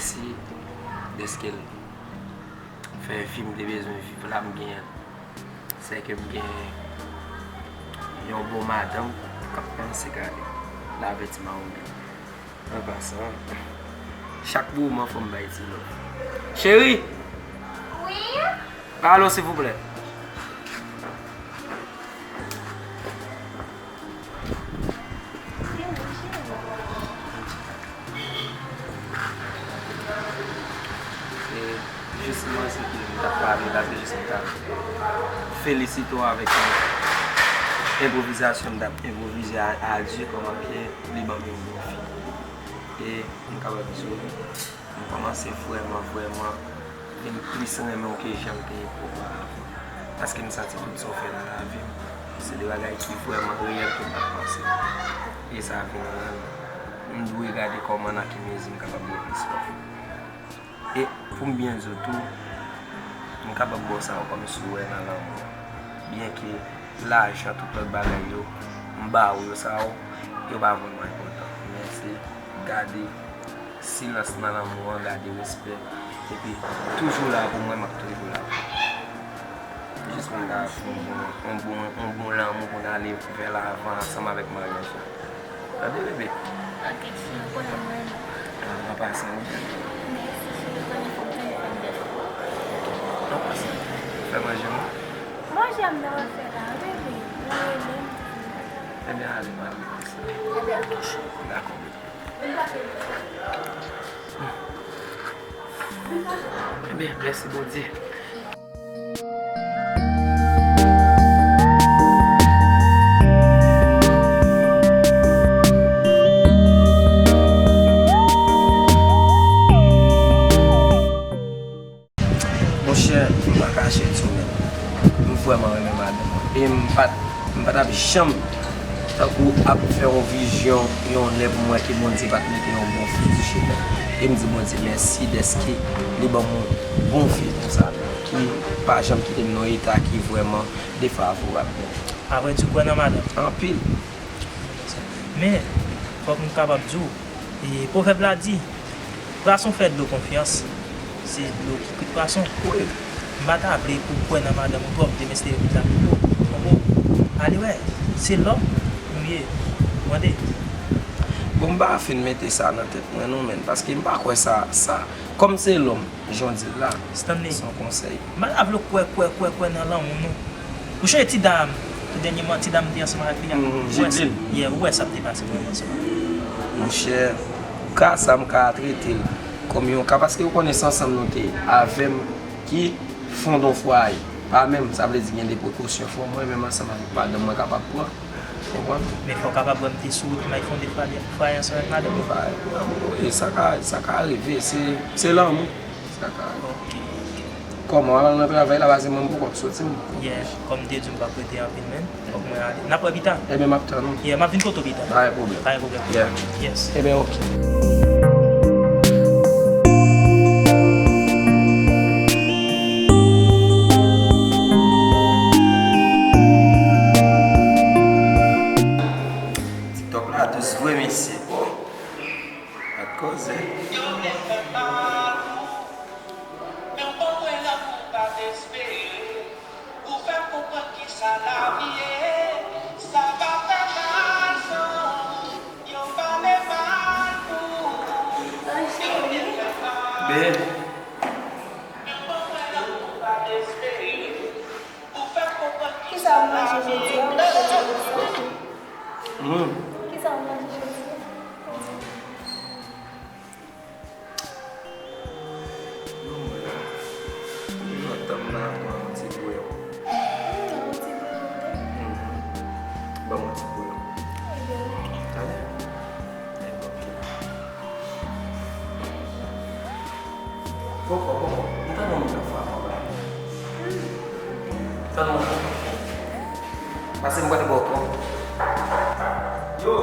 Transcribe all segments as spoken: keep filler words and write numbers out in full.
Mèsi dèske l fè vi m te bezwen viv la, m genyen l. Sèke m gen yon bon madanm k ap panse gade. Lavè ti mawon byen. An pasan, chak moman fò m bay ti love. Cheri! Wi? Alo, silvouplè. E jis manzè ki m t ap pale la, se jis m t ap felisite w avèk enpwovizasyon m t ap enpwovize a, a Dye, kòman ke li ban m yon bon fi. E m kapab di w, m kòmanse vrèman, vrèman vin plis renmen w ke jan m te ye oparavan. Paske m santi tout sa w fè nan lavi m, se de bagay ki vrèman reyèl ke m pa t panse. E sa vin rann m dwe gade kòman, nan ki mezi m kapab ba w plis love. E pou m byen di w tou, m kapab ba w sa yo kòm si w wè nan lanmou. Byenke lajan, tout lòt bagay yo, m ba w yo, sa yo, yo pa vrèman enpòtan. Men se gade silans nan lanmou an, gade respè. Epi toujou la pou mwen, m ap toujou la pou ou. Jis pou n ka fè yon bon, yon bon, yon bon lanmou pou n ale vè lavan ansanm avèk maryaj la. Tande, bebe? Ok, cheri, konnen mwen renmen w. An pasan, wi. Mèsi, cheri, konnen fò m telefòn dèfwa. An pasan, fè manje, non? Manje a m nan fè la, bebe. Mwen renmen w. Ebyen, ale, m ale. Ebyen, ok, cheri. Dakò, bebe. Ebyen, mèsi Bondye. Monchè, m pa kache di w, men m vrèman renmen madanm mwen. E m pa t, m pa t ap janm, tankou, ap fè yon vizyon yon lè pou m wè ke Bondye pa t mete yon bon fi sou chemen. E m di Bondye mèsi dèske li ban m yon bon fi konsa, ki pa janm kite m nan yon eta ki vrèman defavorab. Apre di w kwè nan madanm? Anpil. Men, fòk m kapab di w, e, pwovèb la di, pwason fè dlo konfyans, se dlo ki kwit pwason. Wi. M pa ta vle pou w kwè nan madanm ou twòp, demen se te yon pita pito. Konprann? Ale wè, se lòm nou ye. Tande? Bon, m pa fin mete sa nan tèt mwen non, menn, paske m pa kwè sa, sa, kòm se lòm, jan w di l la, Stanley, se yon konsèy. M pa ta vle w kwè, kwè, kwè, kwè nan lanmou nou. Ou sonje ti dam, tou dènyèman, ti dam te ansanm avèk li a? Mhm, ou wè sa, Jidlin. Yeah, ou wè sa k te pase pou mwen ansanm avèk li. Monchè, ka sa m ka trete l kòm yon ka, paske ou konnen se ansanm nou te ye, avè m ki fondon fwaye. Pa menm, sa vle di gen de prekosyon fò mwen menm ansanm avèk madanm mwen kapab pran. Konprann? Men fò w kapab wè m te sou wout m al fondon fwaye, fwaye ansanm avèk madanm mwen. Fwaye, e sa ka, sa ka rive, se, se lanmou. Sa ka. Ok, ok. Kòman w al nan travay la, paske mwen m poko ap soti, m poko ap Yeah, kòm m te di w, m p ap rete anpil, menn. Fòk mwen ale. N ap wè pita. Ebyen, m ap tann ou. Yeah, m ap vin kote w pita. Pa gen pwoblèm. Pa gen pwoblèm. Yeah. Yes. Ebyen, ok. TikTok la dous vre, mesye. Bon. Gad koze. Yo vle fè mal pou ou, men w konprann lanmou pa dezespere. Ou fè m konprann kisa lavi ye. Sa pa fè mal san ou. Yo pale mal pou ou, yo vle fè mal. Men w konprann lanmou pa dezespere. Ou fè m konprann kisa lavi ye. Kisa w manje jodi a? Ou manje jodi a? Hmm. Kisa w manje jodi a? Bon, mwen, mwen ap tann la, pran yon ti bouyon. Hmm, yon ti bouyon tou? Mhm. Ban m yon ti bouyon. Ebyen, ok. Talè? Ebyen, ok. Poko, poko. M tande yon moun ap frape anba. Tande yon moun ap frape. Pase m prale bò kò. Yo,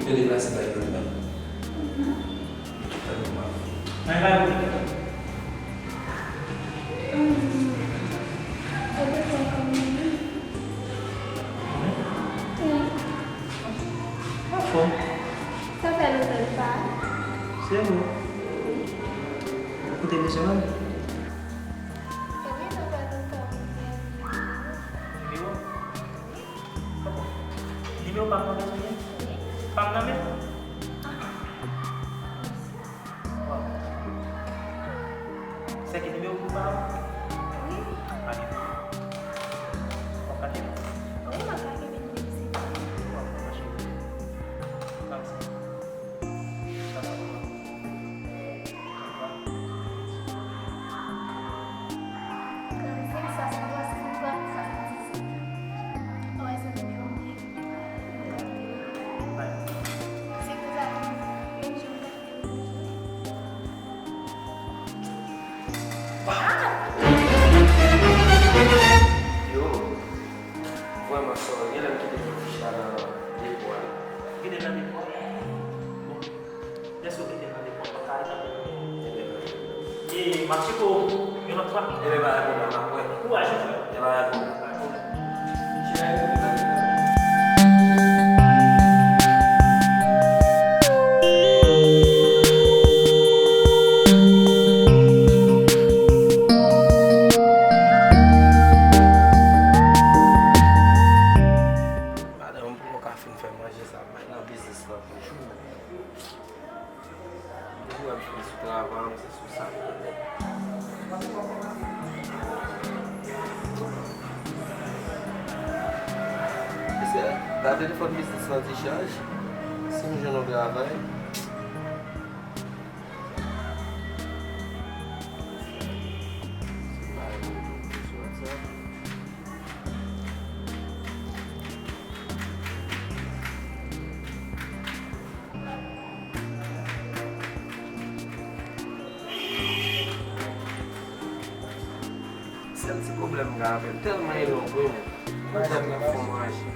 Mwen deplase bay lòt la. Tankou m ap fè. Anfòm. Sa fè lontan nou pa. Se vre. Ou te bezwen mwen? Ebyen, sa fè lontan. Nimewo? Nimewo pa m nan bezwen? Pa m nan menm? Waw. Sèke nimewo pou pa w? Wi. Wi, m ap kenbe. Waw, m ap kenbe nimewo se. Waw, m ap kenbe. Mèsi. Sa va, sa va. Trannsenk, swasanntwa, swasanntwa, swasanndizuit. Wi, se nimewo m te. Yo, vrèman sòri, genlè m kite fich la nan depo a. Kite nan depo a? Bon. Lè sa w kite nan depo a, pa ka al nan depo a. Ebyen, e, m ap tcheke w yon lòt fwa. Ebyen, pa gen pwoblèm, m ap wè. Kouraj, wi, frè. Ebyen, pa gen pwoblèm. Pa gen pwoblèm. Madanm, m poko ka fin fè manje sa, m nan biznis lan toujou. Depi w ap jwenn sou travay, se sou sa. Mesye, la telefòn biznis lan dichaj. Si m jwenn yon travay. Se pa yon sou WhatsApp. Sèl ti pwoblèm m gen avè l, tèlman e long wi, men. Mwen tèlman fò manje.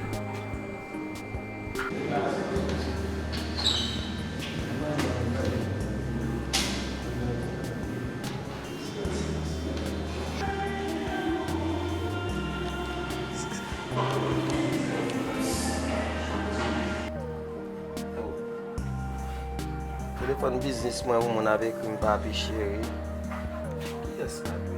Telefòn biznis mwen, yon moun ap ekri m, papi cheri. Kiyès k ap ekri?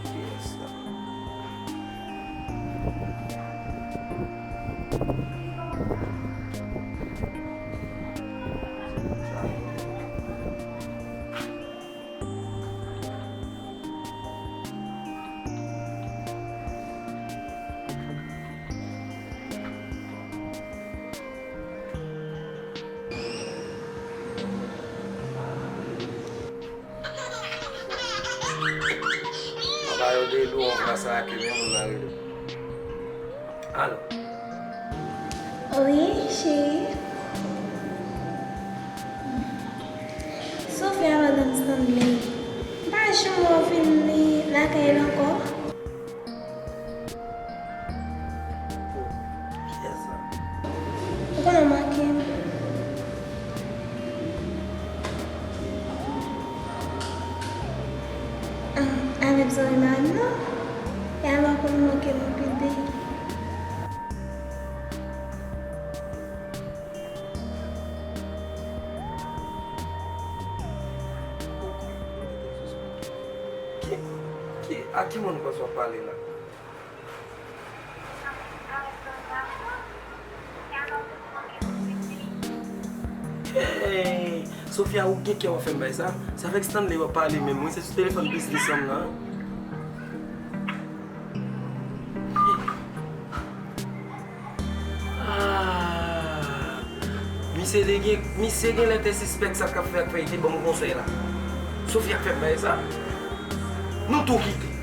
Kiyès sa? Anba yo de dlo anba sa ke menm moun nan rele. Alo. Wi, cheri. Sofia, madanm Stanley. M pa janm wè w vin li lakay l ankò. Kiyès sa? Ou konnen w manke m. Ah, avèk zanmi m nan? E alò konnen w manke m anpil deja. Ki, ki, a ki moun ou panse w ap pale la? Hey, Sofia, ou gen kè w ap fè m bay sa? Se avèk Stanley w ap pale menm, wi, se sou telefòn biznis an m nan. Ah, misye te gen, misye genlè te sispèk sa k ap fè, k fè li te ban m konsèy la. Sofia k fè m bay sa. Nou tou kite.